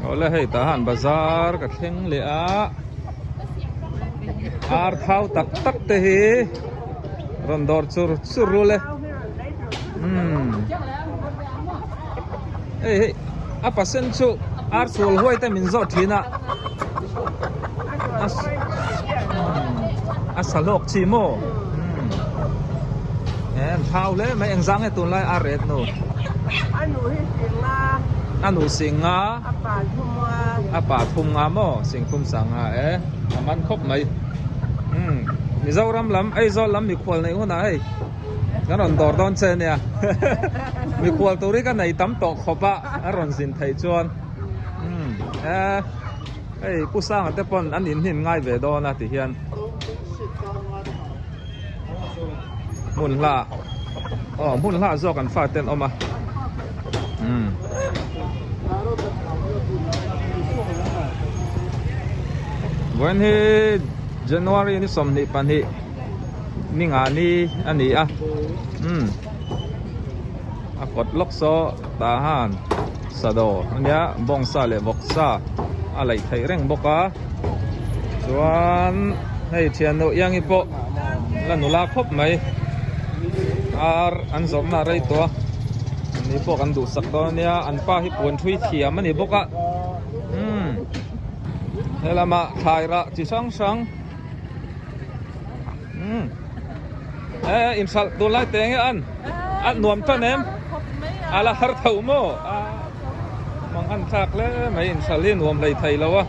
Awle hei tah han bazar ka thleng leh a ar thau tak tak te hi rawn dawr chur chur rul e umm hei hei a pasent chu ar sual huai te min zawh thin a a sa hlawk chi maw umm he an thau hle mai engzang nge tunlai ar ret nu. A nu sing nga a pa thum nga maw sing thum sang nga e a man khawp mai umm Mizoram lam Aizawl lam mikhual neih hunah hei kan rawn dawr dawn che ania mikhual tur hi ka nei tam tawh khawp a a rawn zin theih chuan umm e hei Pu Sanga te pawn an inhnim ngai ve dawn a ti hian. Hmun hla aw hmun hla zawk an fate an awm a umm vawiin hi January ni 22 ni nga ni a ni a umm a kawt lawk saw tah han sado ania bawngsa leh vawksa a laih theih reng bawk a chuan hei thiannu iangi pawh la nula khawp mai ar an zawrhna a rei tawh a ni pawh kan duhsak dawn ania an pa hi puan thui thiam a ni bawk a umm helamah thlai rah chi hrang hrang umm e inhralh tur lai teh nge an a nuam tan em a la har tho maw a mang an thlak hle mai inhralh hi nuam hlei thei lo a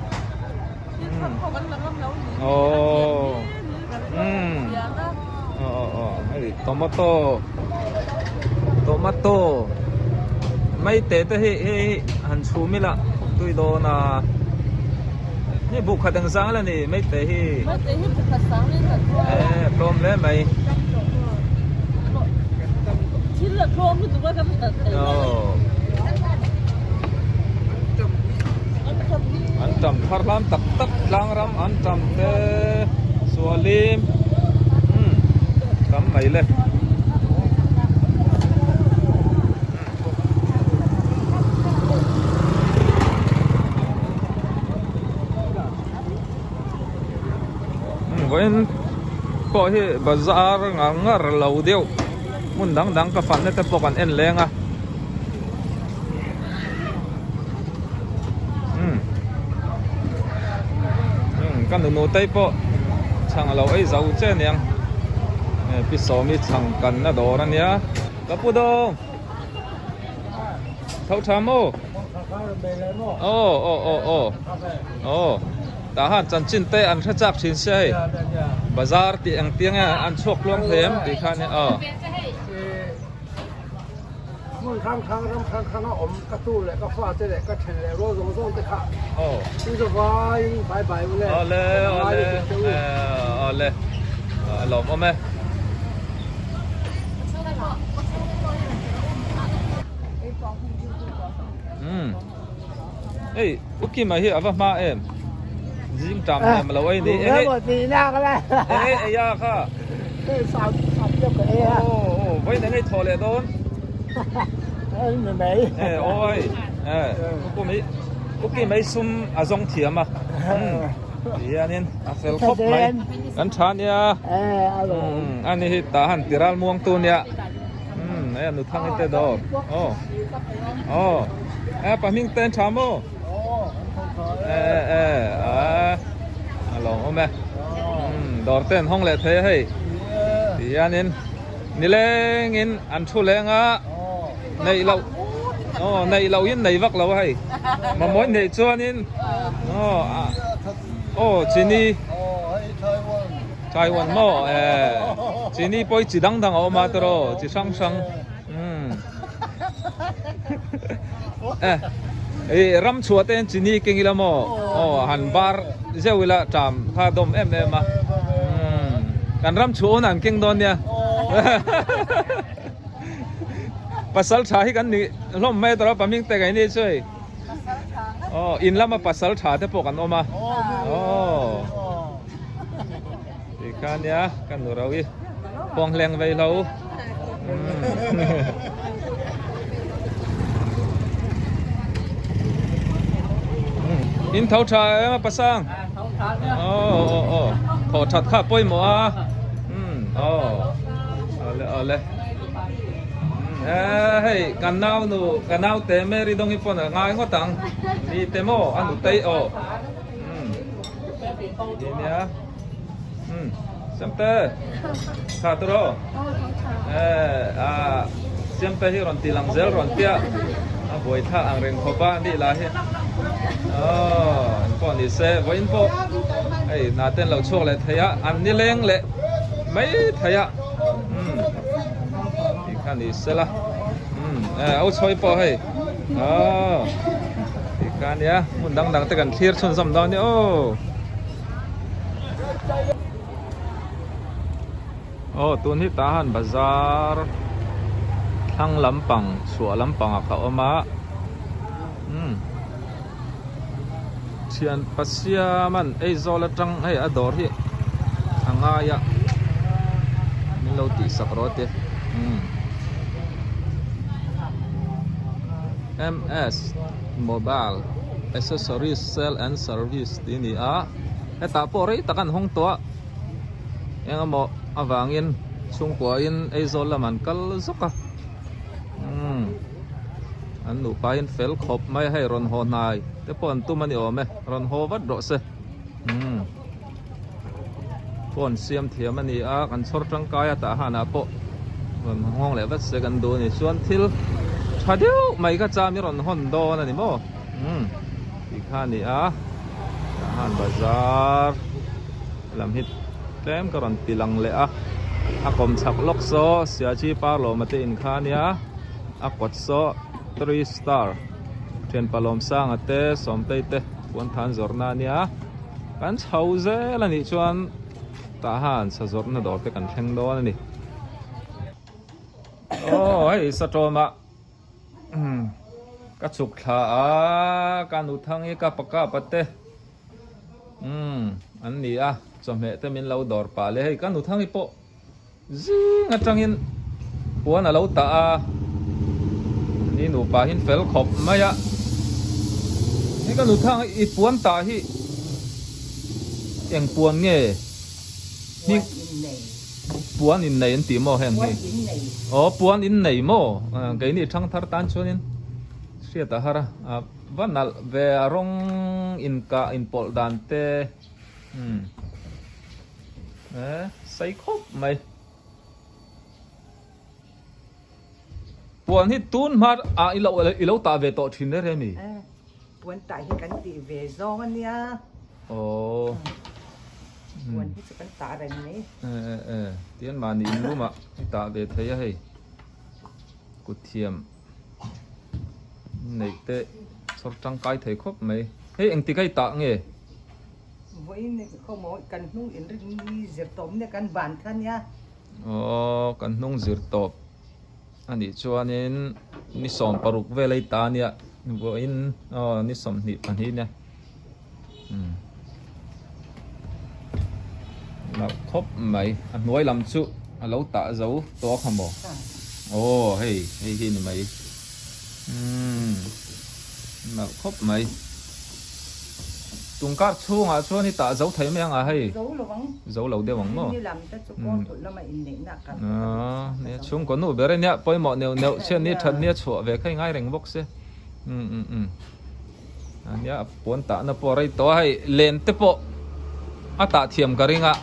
aw umm aw aw aw hei tomato tomato mai te te hi hei han chhum ila tui dawn a. Hei buk khat ang zang la ni mai te hi. Mai te hi buk khat sang in kan tlawm. Eh tlawm hle mai. Thil la tlawm lutuk a kan hlat thei lo. An tam thar hlam tak tak tlang ram an tam te sualim um tam mai le. Vawiin pawh hi bazar ngar ngar lo deuh hmun dang dang ka fanna te pawh kan en leng a umm ka nunu te pawh chhang alo ei zo che aniang pi sawmi chhang kanna dawr ania. Ka pu dawng Tho tha maw Aw aw aw aw Aw Tah han chanchin te an hre chak thin sia hei Bazar tih eng tiang nge an chhuak tluang thei em tih kha nia aw Hmun hrang hrang ram hrang hrang a awm ka tu leh ka fa te leh ka then leh rual zawng zawng te kha Aw Chu chu vaiin bye bye u le Awle awle awle a lawmawm e. Umm hei u Kima hi a va hma em zing tam em lo ei ni eng eng ei a kha aw aw vawiin eng ei thaw leh dawn e awi e u Kima hi sum a zawng thiam a umm. Tihianin a fel khawp mai kan tha nia umm ani hi tah han ti ral muang tu nia umm hei a nu thang hi te dawr aw aw e pa hming te an tha maw e e a a lawm awm e umm dawr te an hawng leh thei a hei tihianin nilengin an thu leng a neih loh aw neih loh in nei vak lo a hei mamawh in neih chuanin aw aw chini Taiwan maw eh chini pawh hi chi dang dang a awm a tiraw chi hrang hrang umm eh ih ram chhuah te hian chini keng ila maw aw han bar zeuh ila ṭam kha a dawm em em a umm kan ram chhuah hunah an keng dawn nia. Pasal tha hi kan ni hlawm mai a tawrh a paming te ka ini chu hei aw in lama pasal tha te pawh kan awm a aw ti kha nia ka nu ro hi kawng hleng vei hlo In tho tha em a pasang? Aw aw aw thawh that kha pawimawh a. Umm aw awle awle. Umm hei kan nau nu ka nau te Mary Dawngi pawn a ngai ngawt ang. Mi te maw a nutei aw. Umm ti nia. Umm Siamte tha tur aw. Eh a Siamte hi rawn ti lang zel rawn tia a buai thla ang reng khawp a nih lah hi aw eng pawh ni se vawiin pawh hei hna te an lo chhuak leh thei a an ni leng leh mai thei a umm tih kha ni se la umm eh au chhawi pawh hei aw tih kha nia hmun dang dang te kan thlir chhunzawm dawn nia aw. Aw tun hi tah han bazar thlang lampang chhuah lampang ah kha awm a umm thian pasiaman Aizawl atang hei a dawr hi a ngai a min lo tih sak rawh te umm ms mobile accessories sale and service tih a ni a hetah pawh rei tak an hawng tawh a. Eng emaw avangin chhungkuain Aizawl lam an kal zawk a umm an nupain fel khawp mai a hei rawn haw hnai te pawh an tum a ni awm e rawn haw vat rawh se umm phone siam thiam a ni a kan chhawr tangkai a tah hanah pawh rawn nghawng leh vat se kan duh a ni chuan thil tha deuh mai kha cham i rawn hawn dawn a ni maw umm tih kha a ni a tah han bazar. Lam hi tlem ka rawn ti lang leh a, a kawm chhak lawk saw Siachi Parlawma te in kha ania, a kawt saw three star thianpa Lawmsanga te Sawmtei te puanthan zawrhna ania, kan chho zel anih chuan tah han sa zawrhna dawr te kan thleng dawn a ni. Aw hei Satawmah ka chhuk thla a, ka nuthang hi ka pakap a te. Umm an ni a, chawhmeh te min lo dawr pah leh hei ka nuthangi pawh zing atangin puan a lo tah a, ni nupa hin fel khawp mai a, hei ka nuthang i puan tah hi eng puan nge? Puan in nei. Puan in nei an tih maw heng hi? Puan in nei. Aw puan in nei maw? Keini thangthar tan chuanin hriat a har a. Va nalh ve a rawng inkah inpawlh dan te umm eh sei khawp mai. Puan hi tun hma ah i lo i lo tah ve tawh thin reng reng mi? Eh puan tah hi kan tih ve zawng a nia. Aww. Puan hi chu kan tah reng mai. Eh eh eh tian mahni in room ah i tah ve thei a hei kut thiam. Neih te chhawr tangkai thei khawp mai. Hei engtik a i tah nge? Vawiin khawmaw kan hnung in rin ni zir tawp nia kan ban kha nia. Aw kan hnung zir tawp anih chuanin ni 16 vel a i ta nia vawiin aw ni 22 nia. Umm nalh khawp mai a hnuai lam chu a lo tah zo tawk a maw aw hei hei hi ni mai umm nalh khawp mai tungkar chhungah chuan i tah zo thei mai ang a hei zo lo deuh ang maw aaa chhungkaw nu ber ania pawimawh neuh neuh chhiat ni that nia chhuah ve kha i ngai reng bawk se umm umm umm. Ania a puan tahna pawh a rei tawh a hei len te pawh a tah thiam ka ring a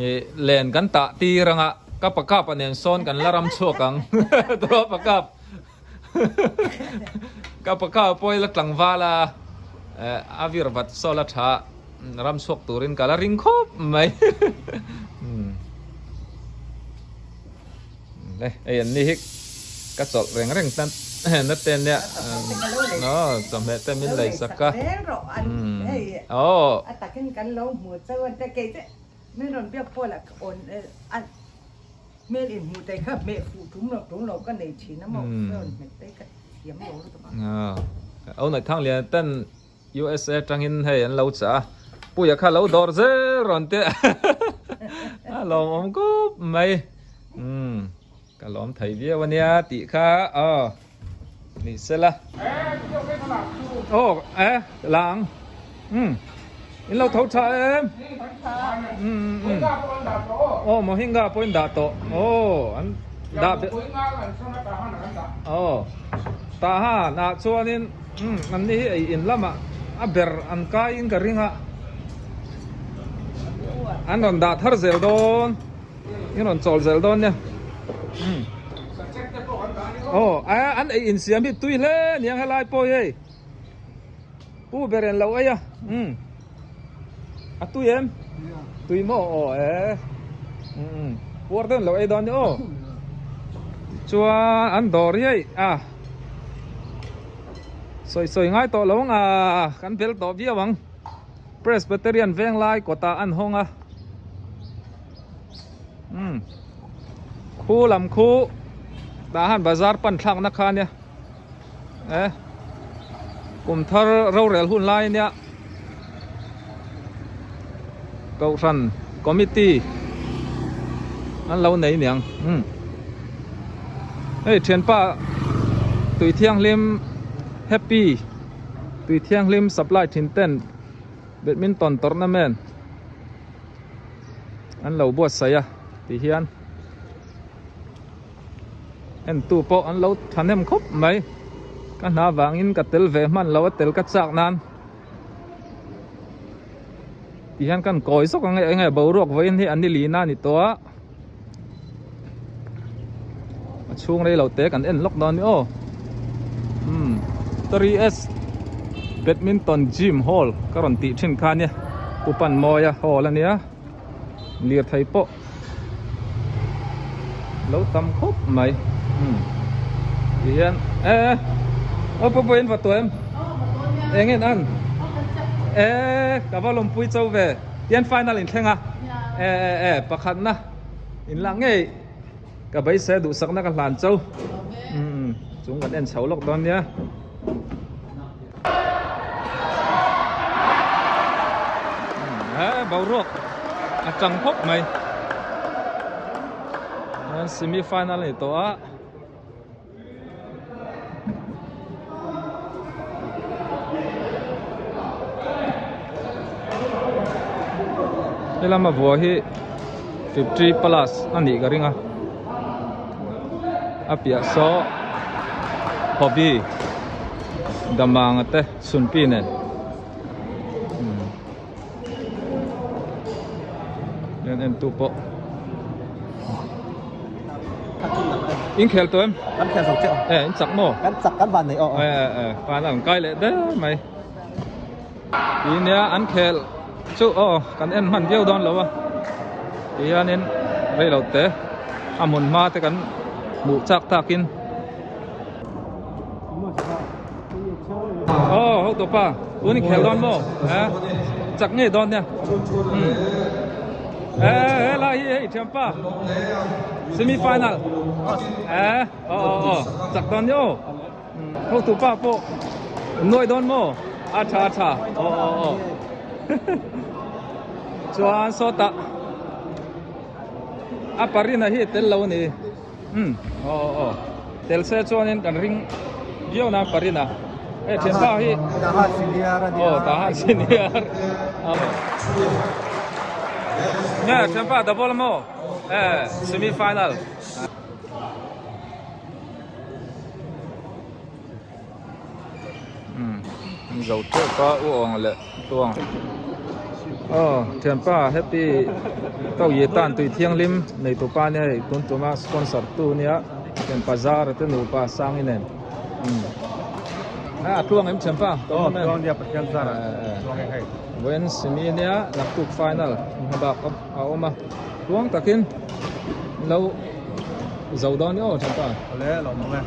ih len kan tah tir anga ka pakap a nen sawn kan la ram chhuak ang tawh a pakap ka pakap pawh i la tlangval a eh a vir vat saw la tha ram chhuak turin ka la ring khawp mai Le hei an ni hi ka chawlh reng reng tan na te nia aw chawhmeh te min lei sak a aw a takin kan lo hmu chauh a te kei te min rawn biak pawh lah awn a hmel in hmuh te kha hmeh fuh tum lo tum lo ka nei thin a maw rawn hmet te ka thiam lo lutuk a aw naih thang lian ten USA tangin hei an lo chah a, Puia kha lo dawr zel rawn teh a lawmawm kawp mai umm ka lawm thei viau ania tih kha aw ni sela. Aw e lang umm in lo tho tha em umm umm aw mohinga pawh in dah tawh aw an dah belh aw tah han ah chuanin umm an ni hi ei in lamah a ber an kai in ka ring a an rawn dah thar zel dawn. In rawn chawl zel dawn nia. Umm. Aw a an ei insiam hi tui hle niang helai pawh hi hei. Pu ber en lo ei a. Umm. A tui em? Tui maw aw e. Umm. Puar deuh lo ei dawn nia aw. Chuan an dawr hi hei a. Sawi sawi ngai tawh lo ang a kan bel tawh viau ang. Presbyterian Venglai kawtah an hawng a. Umm khu lam khu tah han bazar pan thlak na kha ania e kum thar rorel hun lai ania kohhran committee an lo nei niang umm hei thianpa tui thianghlim happy tui thianghlim supply thin ten badminton tournament. An lo buatsaih a ti hian entu pawh an lo thahnem khawp mai ka hna vangin ka tel ve hman lo a tel ka chak nan ti hian kan kawi zawk ang e enge boruak vawiin hi an ni lina a ni tawh a a chhung rei lo te kan en lawk dawn a ni aw umm 3s badminton gym hall ka rawn tih thin kha ania pu Panmawia hall ania lirthei pawh lo tam khawp mai umm ti hian e aw pu pawhin va tuam eng en an e ka va lawmpui cho ve tian final in thleng a e e e pakhatna in lah ngei ka beisei a duhsakna ka hlan cho umm chung kan en chho lawk dawn nia. He boruak a tang khawp mai semi final a ni tawh a. Helama vua hi 50 plus a nih ka ring a a piah saw hobby damanga te sunpi nen Hian en tu pawh in khel tawh em? Kan khel zawk chiah. Eh in chak maw? Kan chak kan van nei aw. Eh eh eh van an kai leh der mai. Ti nia an khel chu aw kan en hman viau dawn lo a. Ti hianin rei lo te a hmun hma te kan hmuh chak takin. Aw ho tawpa tun i khel dawn maw eh chak ngei dawn nia umm eh helai hi hei thianpa semi final eh aw aw aw chak dawn nia aw ho tupa pawh nuai dawn maw a tha a tha aw aw aw chuan sawtah a parina hi tel lo a ni. Umm aw aw aw tel se chuanin kan ring viau nan Parina hei thianpa hi Tahan senior a nia aw Tahan senior nge thianpa double maw eh semi final umm zo teuh a u awng leh tuang aw thianpa happy to ye tan tui thianghlim nei tupa nia hei tun tuma sponsor tu nia thianpa zara te nupa sangi nen umm a tluang em thianpa aw tluang nia pathian zara tluang e hei vawiin semi nia naktuk final hmabak a awm a tluang takin lo zo dawn ni aw thianpa awle lo awm e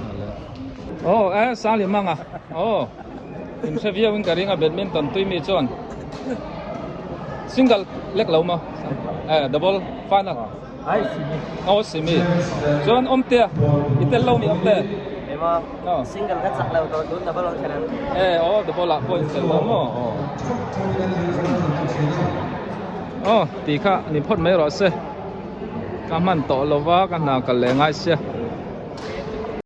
Aw e Sali Manga aw in hre viau in ka ring a badminton tui mi chuan single lek lo maw e double final ai simi aw simi chuan awm te i tel lo mi awm te ema single ka chak lo to tun double on khelan e aw double ah pawh in tel lo maw aw aw ti kha ni phawt mai rawh se ka hman tawh lova ka hna kal leh ngai sia.